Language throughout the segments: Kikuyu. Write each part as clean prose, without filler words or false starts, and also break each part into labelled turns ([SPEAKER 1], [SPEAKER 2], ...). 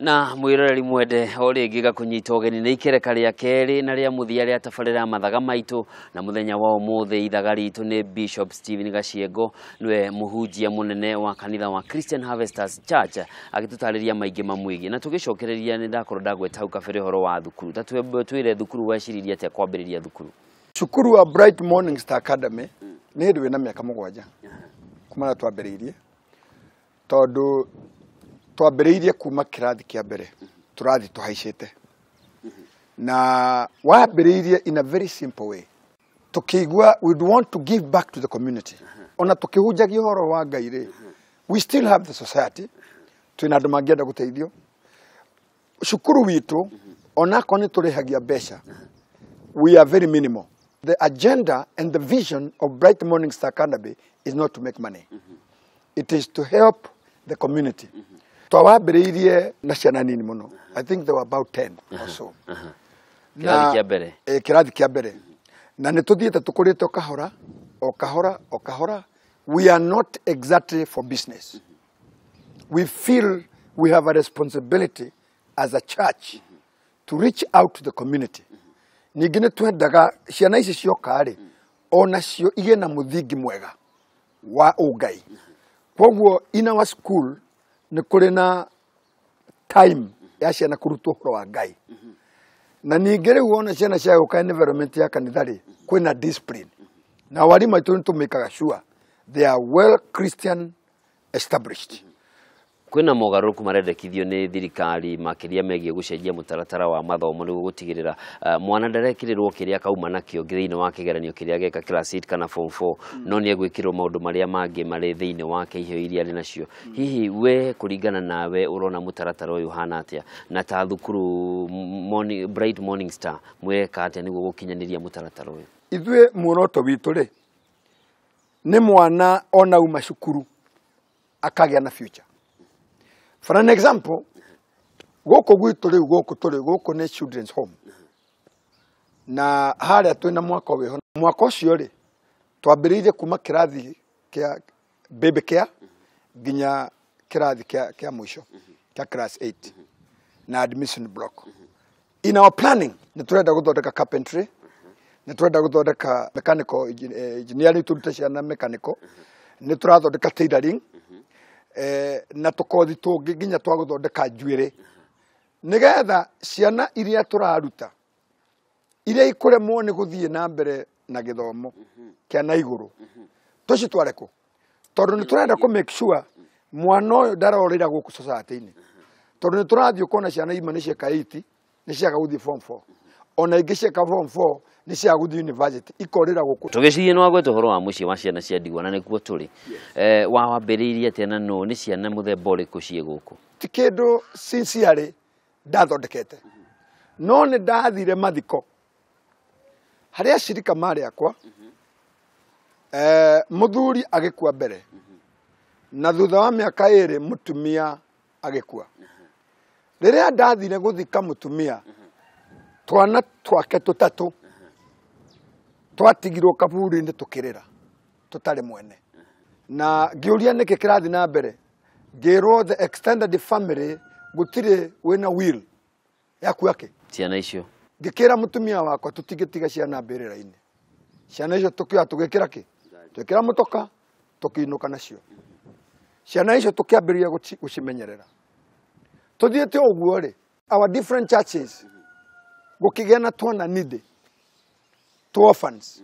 [SPEAKER 1] Na mwiroreri mwende o rĩngĩ gakũnyita ũgeni nĩ ikereka rĩa kerĩ na rĩa mũthia rĩa tabarĩra ya mathaga maitũ, na mũthenya wa ũmũthĩ ithaga ritũ nĩ Bishop Stephen Gaciengo, nĩwe mũhunjia mũnene wa kanitha wa Christian Harvesters Church, agĩtũtarĩria maingĩ mamwĩgiĩ. Na tũgĩcokereria nĩ ndakorwo ndagweta hau kabere ũhoro wa thukuru, ta twĩre thukuru weciririe atĩa kwambĩrĩria thukuru?
[SPEAKER 2] Cukuru wa Bright Morning Star Academy nĩ hĩndĩ wĩna mĩaka 7 kuma na twambĩrĩirie, tondũ twambĩrĩirie kuma kĩrathi kĩa mbere tũrathi tũhaicĩte, na wambĩrĩirie in a very simple way, tũkĩigua we'd want to give back to the community. Ona tũkĩhunjagia ũhoro wa Ngai rĩ, we still have the society, twĩna andũ mangĩenda gũteithio. Cukuru witũ onakorwo nĩ tũrĩhagia mbeca, we are very minimal. The agenda and the vision of Bright Morning Star Academy is not to make money. It is to help the community. Twawambĩrĩirie na ciana nini mũno. I think there were about 10 or so.
[SPEAKER 1] Kĩrathi kĩa mbere.
[SPEAKER 2] Kĩrathi kĩa mbere. Na nĩ tũthiĩte tũkũrĩte o kahora, o kahora, o kahora. We are not exactly for business. We feel we have a responsibility as a church to reach out to the community. Ningĩ nĩ twendaga ciana ici cioka rĩ, onacio igĩe na mũthingi mwega wa ũngai. Kwoguo in our school nĩ kũrĩ na time ya ciana kũrutwo ũhoro wa Ngai. Na ningĩ rĩu wona ciana ciagũka environment ya kanitha rĩ, kwĩna discipline. Na warimu aitũ nĩ tũmĩkaga sure they are well Christian established.
[SPEAKER 1] Kwĩna mogarũrũku marendekithio nĩ thirikari makĩria megiĩ gũcenjia mũtaratara wa mathomo nĩguo gũtigĩrĩra mwana ndarekĩrĩrwo kĩrĩa akauma nakĩo thĩinĩ wa kĩgeranio kĩrĩa geka class 8 kana form 4, no nĩ egwĩkĩrwo maũndũ marĩa mangĩ marĩ thĩinĩ wake, iheo iria arĩ nacio. Hihi we kũringana nawe ũrona mũtaratara ũyũ ũhana atĩa, na ta thukuru Bright Morning Star mweka atĩa nĩguo gũkinyanĩria mũtaratara ũyũ?
[SPEAKER 2] Ithuĩ muoroto witũ rĩ, nĩ mwana ona uma cukuru akagĩa na future. For an example, gũkũ gwitũ rĩu gũkũ tũrĩ gũkũ nĩ children's home, na harĩa twĩna mwaka wĩho. Mwaka ũcio rĩ, twambĩrĩirie kuma kĩrathi kĩa baby care nginya kĩrathi kĩa mũico kĩa class 8 na admission block. In our planning nĩ tũrenda gũthondeka carpentry, nĩ tũrenda gũthondeka mechanical engineering, tũrute ciana mechanical, nĩ tũrathondeka tailoring, na tũkothi tũngĩ nginya twa gũthondeka njuĩrĩ, nĩgetha ciana iria tũraruta iria ikũremwo nĩ gũthiĩ na mbere na gĩthomo kĩa na igũrũ tũcitware kũ, tondũ nĩ tũrenda kũ make sure mwana ũyũ ndarorĩra gũkũ society-inĩ, tondũ nĩ tũrathiĩ ũkona ciana imwe nĩ cieka 8 nĩ ciaga gũthiĩ form 4, ona ingĩ cieka form 4 nĩ ciaga gũthiĩ university ikorĩra gũkũ.
[SPEAKER 1] Tũgĩciria nĩ wagweta ũhoro wa mũciĩ wa ciana cia ndigwa, na nĩkuo tũrĩ. Wambĩrĩirie atĩa na nũ, nĩ ciana mũthemba ũrĩkũ ciĩ gũkũ?
[SPEAKER 2] Ti kĩndũ sincerely ndathondekete, no nĩ ndathire mathiko harĩa acirika marĩ akwa. Mũthuri agĩkua mbere, na thutha wa mĩaka 2 mũtumia agĩkua. Rĩrĩa ndathire gũthika mũtumia, twana twake tũtatũ twatigirwo kaburi-inĩ tũkĩrĩra tũtarĩ mwene. Na ngĩũria nĩkĩ kĩrathiĩ na mbere, ngĩrwo the extended family gũtirĩ wĩna will yaku yake
[SPEAKER 1] ciana icio.
[SPEAKER 2] Ngĩkĩra mũtumia wakwa tũtingĩtiga ciana mbĩrĩra-inĩ, ciana icio tũkĩoya tũgĩkĩra kĩ, twĩkĩra mũtoka tũkĩinũka nacio. Ciana icio tũkĩambĩrĩria gũcimenyerera. Tũthiĩte ũguo rĩ, our different churches gũkĩgĩa na twana needy, two orphans,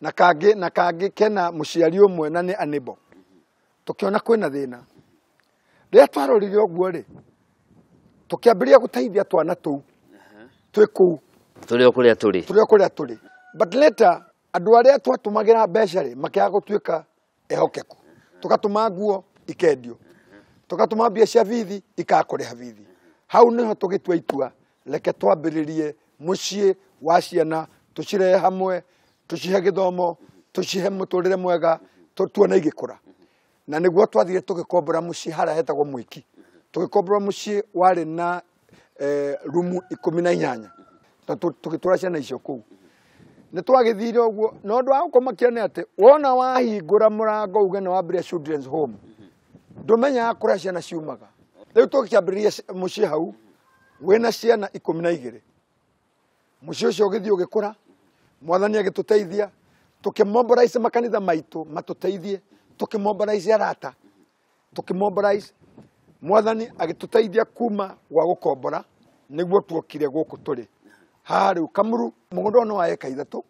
[SPEAKER 2] na kangĩ na kangĩ kena mũciari ũmwe na nĩ unable. Tũkĩona kwĩna thĩna. Rĩrĩa twarorire ũguo rĩ, tũkĩambĩrĩria gũteithia twana tũu twĩ kũu
[SPEAKER 1] tũrĩ o kũrĩa tũrĩ,
[SPEAKER 2] tũrĩ o kũrĩa tũrĩ. But later andũ arĩa twatũmagĩra mbeca rĩ makĩaga gũtuĩka ehokeku, tũgatũma nguo ikendio, tũgatũma mbia cia bithi ikaga kũrĩha bithi. Hau nĩho tũgĩtua itua, reke twambĩrĩrie mũciĩ wa ciana, tũcirehe hamwe, tũcihe gĩthomo, tũcihe mũtũrĩre mwega, tuone igĩkũra. Na nĩguo twathire tũgĩkombora mũciĩ harĩa hetagwo Mwiki. Tũgĩkombora mũciĩ warĩ na rumu 18. Na tũgĩtwara ciana icio kũu. Nĩ twagĩthire ũguo, na ũndũ wa gũkũmakia nĩ atĩ wona wahingũra mũrango uge nĩ wambĩrĩria children's home, ndũmenyaga kũrĩa ciana ciumaga. Rĩu tũgĩkĩambĩrĩria mũciĩ hau wĩna ciana 12. Mũciĩ ũcio ũgĩthiĩ ũgĩkũra, Mwathani agĩtũteithia, tũkĩmobilize makanitha maitũ matũteithie, tũkĩmobilize arata, tũkĩmobilize. Mwathani agĩtũteithia kuma gwa gũkombora nĩguo tuokire gũkũ tũrĩ. Haha rĩu Kamuru, mũgũnda ũyũ nĩ wa eka 3,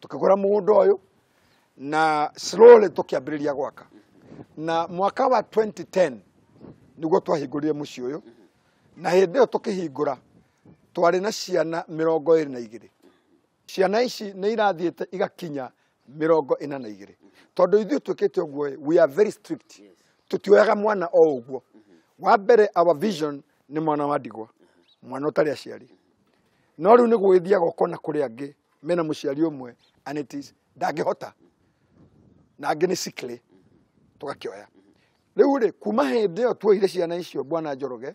[SPEAKER 2] tũkĩgũra mũgũnda ũyũ na slowly tũkĩambĩrĩria gwaka. Na mwaka wa 2010 nĩguo twahingũrire mũciĩ ũyũ, na hĩndĩ ĩyo tũkĩhingũra twarĩ na ciana 22. Ciana ici nĩ irathiĩte igakinya 42. Tondũ ithuĩ twĩkĩte ũguo, we are very strict. Tũtioyaga mwana o ũguo. Wa mbere our vision nĩ mwana wa ndigwa, mwana ũtarĩ aciari. No rĩu nĩ gũgĩthiaga ũkona kũrĩ angĩ mena mũciari ũmwe and it is ndangĩhota, na angĩ nĩ sickly, tũgakĩoya. Rĩu rĩ, kuma hĩndĩ ĩyo tuoire ciana icio Bwana Njoroge,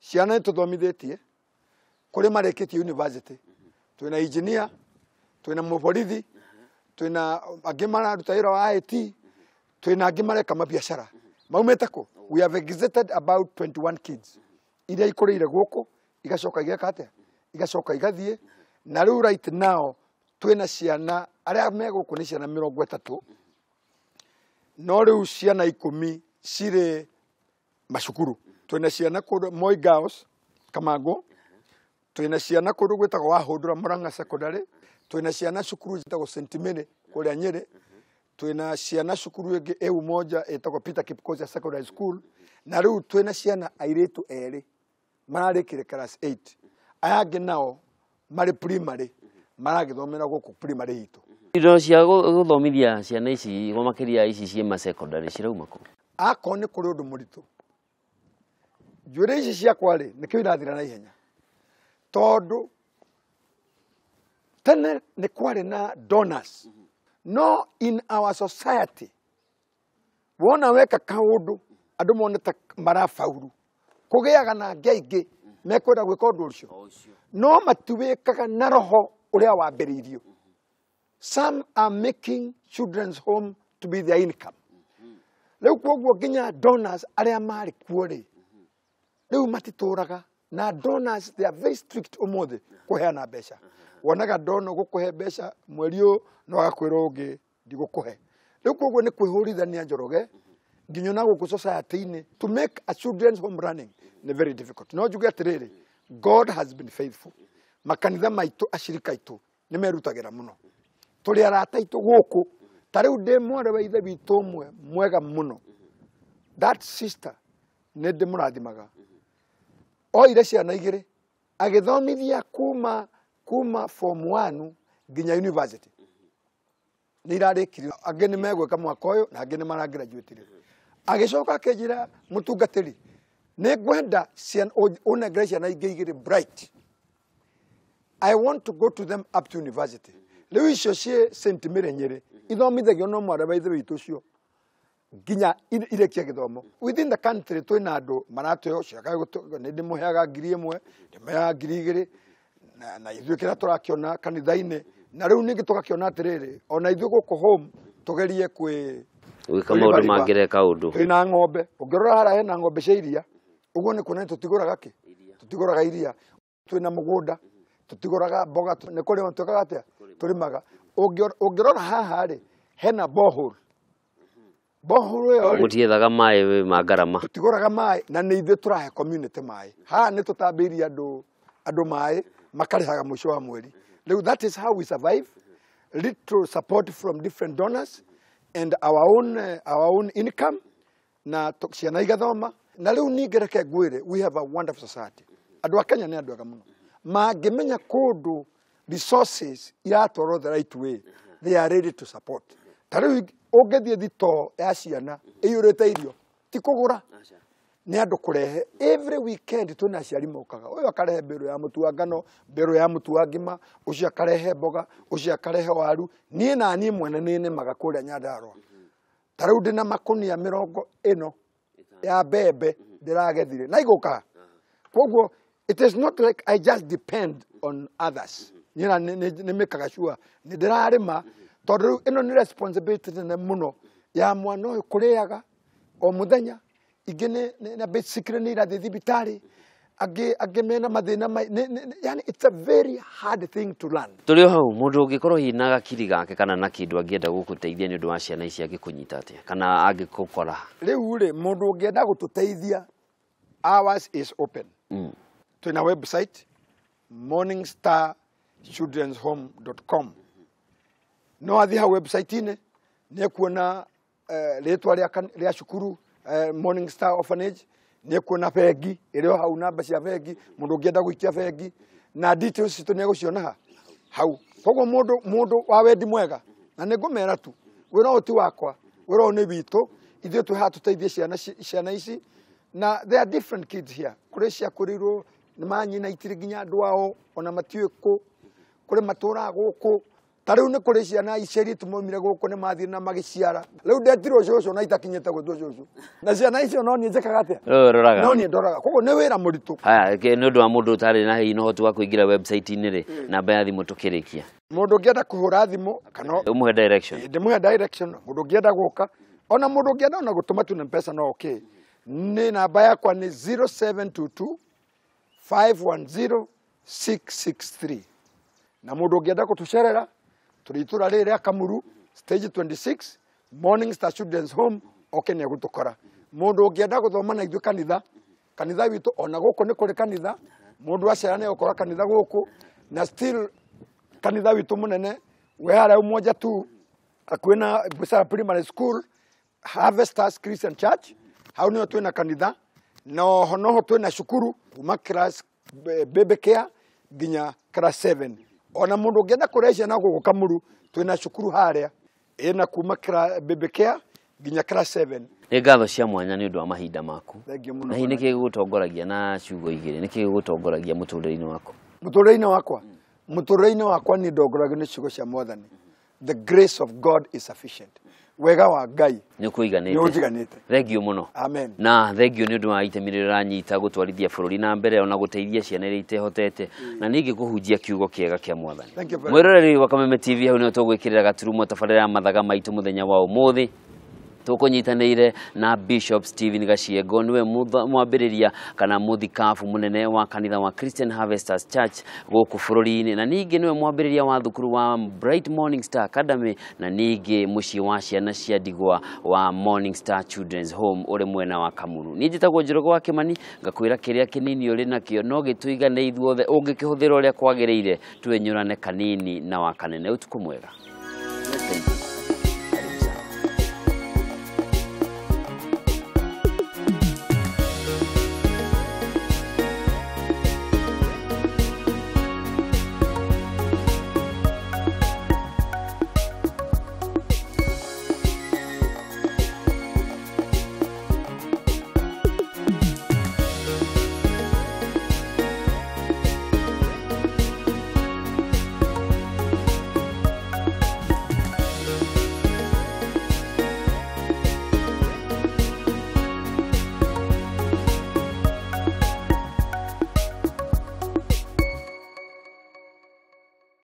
[SPEAKER 2] ciana nĩ tũthomithĩtie, kũrĩ marĩkĩtie university, twĩna engineer, twĩna mũborithi, twĩna angĩ mararuta wĩra wa IT, twĩna angĩ mareka mabiacara. Maumĩte kũ? We have exited about 21 kids iria ikũrĩire gũkũ, igacoka igeka atĩa? Igacoka igathiĩ. Na rĩu right now twĩna ciana arĩa me gũkũ nĩ ciana 30, no rĩu ciana 10 cirĩ macukuru. Twĩna ciana kũndũ Moi Girls Kamangũ, twĩna ciana kũndũ gwĩtagwo Wahũndũra Murang'a Secondary, twĩna ciana cukuru ciĩtagwo St Mary kũrĩa Nyĩrĩ, twĩna ciana cukuru ĩngĩ ĩ Umoja ĩtagwo Peter Kipkocha Secondary School, na rĩu twĩna ciana airĩtu erĩ mararĩkire class 8. Aya angĩ nao marĩ primary, maragĩthomera gũkũ primary itũ.
[SPEAKER 1] Indo cia gũthomithia ciana ici makĩria ici ciĩ ma secondary cirauma kũ?
[SPEAKER 2] Akorwo nĩ kũrĩ ũndũ mũritũ, njuĩrĩ ici ciakwa rĩ, nĩkĩo irathira na ihenya, tondũ tene nĩ kwarĩ na donors. No in our society wona weka kaũndũ andũ mone ta marabauru, kũgĩaga na angĩ aingĩ mekwenda gwĩka ũndũ ũcio, no matiwĩkaga na roho ũrĩa wambĩrĩirio. Some are making children's home to be their income. Rĩu koguo nginya donors arĩa marĩ kuo rĩ, rĩu matitũraga. Na donors they are very strict ũmũthĩ kũheana mbeca. Wonaga donor gũkũhe mbeca mweri ũyũ, no agakwĩra ũngĩ ndigũkũhe. Rĩu koguo nĩ kwĩhũrithania Njoroge nginya na gũkũ society-inĩ to make a children's home running nĩ very difficult. No njuge atĩrĩrĩ, God has been faithful. Makanitha maitũ, acirika aitũ nĩ merutagĩra mũno. Tũrĩ arata aitũ gũkũ, ta rĩu ndĩ mwarĩ wa ithe witũ ũmwe mwega mũno. That sister nĩ ndĩmũrathimaga. Oire ciana 2 agĩthomithia kuma form 1 nginya university. Nĩ irarĩkirie, angĩ nĩ megwĩka mwaka ũyũ na angĩ nĩ maragraduate. Agĩcoka akĩnjĩra, mũtungatĩri, nĩ ngwenda ũnengere ciana ingĩ 2 bright. I want to go to them up to university. Rĩu icio ciĩ St Mary Nyĩrĩ ithomithagio no mwarĩ wa ithe witũ ũcio nginya irĩkie gĩthomo. Within the country twĩna andũ maratũhe ciaka, nĩ ndĩmũheaga 1000, ndĩmũheaga 2000, na ithuĩ kĩrĩa tũrakĩona kanitha-inĩ. Na rĩu ningĩ tũgakĩona atĩrĩrĩ, ona ithuĩ gũkũ home tũgerie
[SPEAKER 1] gwĩka maũndũ mangĩreka ũndũ.
[SPEAKER 2] Twĩna ng'ombe, ũngĩrora harĩa hena ng'ombe cia iria, ũguo nĩ kuonania tũtigũraga kĩ? Tũtigũraga iria. Twĩna mũgũnda, tũtigũraga mboga, nĩ kũrĩma twĩkaga atĩa? Tũrĩmaga. Ũngĩrora haha rĩ, hena borehole. Borehole ĩyo rĩ,
[SPEAKER 1] mũtiethaga maĩ ma ngarama.
[SPEAKER 2] Tũtigũraga maĩ, na nĩ ithuĩ tũrahe community maĩ. Haha nĩ tũtambĩirie andũ maĩ, makarĩhaga mũico wa mweri. Rĩu that is how we survive. Little support from different donors and our own income, na ciana igathoma. Na rĩu ningĩ reke ngwĩre, we have a wonderful society. Andũ a Kenya nĩ andũ ega mũno. Mangĩmenya kũndũ resources iratwarwo the right way, they are ready to support. Ta rĩu ũngĩthiĩ thitoo ya ciana ĩiyũrĩte irio, ti kũgũra, nĩ andũ kũrehe. Every weekend twĩna aciari mokaga, ũyũ akarehe mbĩrũ ya mũtu wa ngano, mbĩrũ ya mũtu wa ngima, ũcio akarehe mboga, ũcio akarehe waru. Niĩ na niĩ mwene nĩ nĩmaga kũrĩa Nyandarũa. Ta rĩu ndĩna makũnia 40 ya mbembe ndĩragethire na igũka. Koguo it is not like I just depend on others. Nyina nĩ mĩkaga sure nĩ ndĩrarĩma, tondũ rĩu ĩno nĩ responsibility nene mũno ya mwana ũyũ kũrĩaga o mũthenya. Ingĩ nĩ basically nĩ irathiĩ thibitarĩ, angĩ mena mathĩna, yani it's a very hard thing to learn.
[SPEAKER 1] Tũrĩ o hau, mũndũ ũngĩkorwo hihi na gakiri gake kana na kĩndũ angĩenda gũgũteithia nĩ ũndũ wa ciana ici angĩkũnyita atĩa kana angĩgũkora?
[SPEAKER 2] Rĩu rĩ, mũndũ ũngĩenda gũtũteithia, ours is open. Twĩna website morningstarchildrenshome.com. No athiĩ hau website-inĩ nĩ ekuona rĩtwa rĩa cukuru, Morning Star Orphanage, nĩ ekuona bengi ĩrĩ o hau, namba cia bengi, mũndũ ũngĩenda gũikia bengi na details citũ nĩ egũciona hau. Koguo mũndũ wa wendi mwega, na nĩ ngũmera tu, wĩra ũyũ ti wakwa, wĩra ũyũ nĩ witũ, ithuĩ twĩ haha tũteithie ciana ici. Na there are different kids here. Kũrĩ ciakũrĩirwo nĩ manyina itirĩ nginya andũ ao ona matiũĩ kũ, kũrĩ matũraga gũkũ. Ta rĩu nĩ kũrĩ ciana ici maumire gũkũ nĩ mathiĩ na magĩciara. Rĩu ndetirwo cũcũ na itakinyĩte gwĩtwo cũcũ. Na ciana icio no niĩ njĩkaga atĩa?
[SPEAKER 1] Roraga.
[SPEAKER 2] No niĩ ndoraga. Koguo nĩ wĩra mũritũ.
[SPEAKER 1] Haya, nĩ ũndũ wa mũndũ ũtarĩ na hihi na ũhoti wa kũingĩra website-inĩ rĩ, namba ya thimũ tũkĩrĩkia.
[SPEAKER 2] Mũndũ ũngĩenda kũhũra thimũ kana
[SPEAKER 1] ũmũhe direction.
[SPEAKER 2] Ndĩmũhe direction, mũndũ ũngĩenda gũka, ona mũndũ ũngĩenda ona gũtũma tu na mbeca no okay. Nĩ namba yakwa nĩ 0722 510 663. Na mũndũ ũngĩenda gũtũcerera, tũrĩ itũra rĩrĩ rĩa Kamuru, stage 26, Morning Star Children's Home, oke nĩ egũtũkora. Mũndũ ũngĩenda gũthoma na ithuĩ kanitha, kanitha witũ ona gũkũ nĩ kũrĩ kanitha, mũndũ acera nĩ egũkora kanitha gũkũ, na still kanitha witũ mũnene wĩ harĩa Umoja tu, hakuhĩ na Busara Primary School, Harvesters Christian Church, hau nĩho twĩna kanitha, na oho noho twĩna cukuru kuma class baby care nginya class 7. Ona mũndũ ũngĩenda kũrehe ciana gũkũ Kamuru, twĩna cukuru harĩa ĩna kuma baby care nginya class 7.
[SPEAKER 1] Nĩ ngatho cia mwanya nĩ ũndũ wa mahinda maku.
[SPEAKER 2] Thank you mũno.
[SPEAKER 1] Na hihi nĩkĩ gĩgũtongoragia na ciugo igĩrĩ, nĩkĩ gĩgũtongoragia mũtũrĩre-inĩ waku?
[SPEAKER 2] Mũtũrĩre-inĩ wakwa? Mũtũrĩre-inĩ wakwa niĩ ndongoragio nĩ ciugo cia Mwathani. The grace of God is sufficient. Wega wa Ngai
[SPEAKER 1] nĩ ũkũiganĩte.
[SPEAKER 2] Nĩ ũnjiganĩte.
[SPEAKER 1] Thank you mũno.
[SPEAKER 2] Amen.
[SPEAKER 1] Na thank you nĩ ũndũ wa itemi rĩrĩa ũranyita gũtwarithia bũrũri na mbere ona gũteithia ciana iria itehotete na ningĩ kũhunjia kiugo kĩega kĩa Mwathani.
[SPEAKER 2] Thank you very much.
[SPEAKER 1] Mwĩroreri wa Kameme TV, hau nĩho tũgwĩkĩrĩra gaturumo tabarĩra ya mathaga maitũ mũthenya wa ũmũthĩ. Tũkũnyitanĩire na Bishop Stephen Gaciengo, nĩwe mwambĩrĩria kana mũthikabu mũnene wa kanitha wa Christian Harvesters Church gũkũ bũrũri-inĩ, na ningĩ nĩwe mwambĩrĩria wa thukuru wa Bright Morning Star Academy, na ningĩ mũciĩ wa ciana cia ndigwa wa Morning Star Children's Home ũrĩ mwena wa Kamuru. Niĩ njĩtagwo Njoroge wa Kĩmani, ngakwĩra kĩrĩa kĩnini ũrĩ nakĩo no gĩtũigane ithuothe, ũngĩkĩhũthĩra ũrĩa kwagĩrĩire, twenyũrane kanini na wa kanene. Ũtukũ mwega.